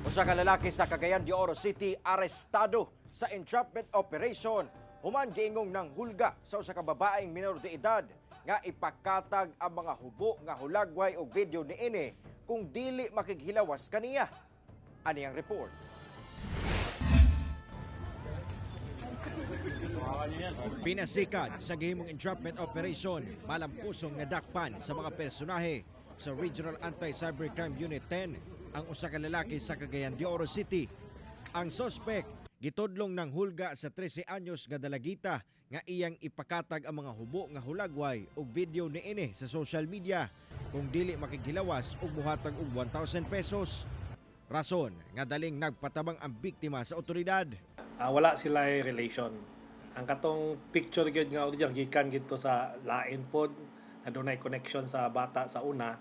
Usa ka lalaki sa Cagayan de Oro City arestado sa entrapment operation human giingong nanghulga sa usa ka babaeng minor de edad nga ipakatag ang mga hubo nga hulagway og video niini kung dili makighilawas kaniya. Ani ang report. Pinasikat sa gihimong entrapment operation, malampusong nadakpan sa mga personahe sa Regional Anti-Cybercrime Unit 10 ang usa ka lalaki sa Cagayan de Oro City. Ang suspect gitudlong ng hulga sa 13 anyos nga dalagita nga iyang ipakatag ang mga hubo nga hulagway og video niini sa social media kung dili makighilawas og muhatag og 1,000 pesos. Rason nga daling nagpatabang ang biktima sa otoridad. Wala sila relation. Ang katong picture gyud nga original gikan gito sa lain pod na dunay connection sa bata sa una.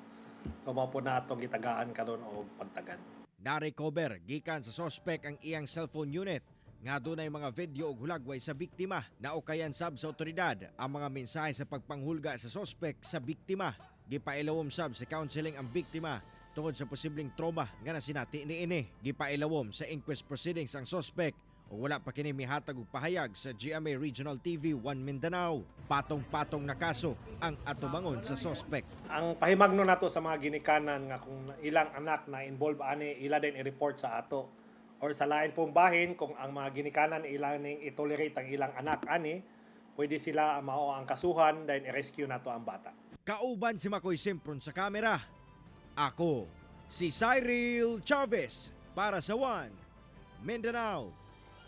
So mao po na atong gitagaan karon og pagtagad. Na-recover gikan sa suspect ang iyang cellphone unit nga dunay mga video og hulagway sa biktima. Naukayan sab sa otoridad ang mga mensahe sa pagpanghulga sa suspect sa biktima. Gipailawom sab sa counseling ang biktima tungod sa posibleng trauma nga nasinati niini. Gipailawom sa inquest proceedings ang suspect ug wala pa kini mihatag og pahayag sa GMA Regional TV 1 Mindanao. Patong-patong na kaso ang atubangon sa suspect. Ang pahimangno nato sa mga ginikanan nga kung ilang anak na involved ani, ila din i-report sa ato. Or sa lain pong bahin, kung ang mga ginikanan ilang ning i-tolerate ang ilang anak ani, pwede sila mao ang kasuhan, then i-rescue nato ang bata. Kauban si Makoy Sempron sa kamera. Ako, si Cyril Chavez para sa One Mindanao.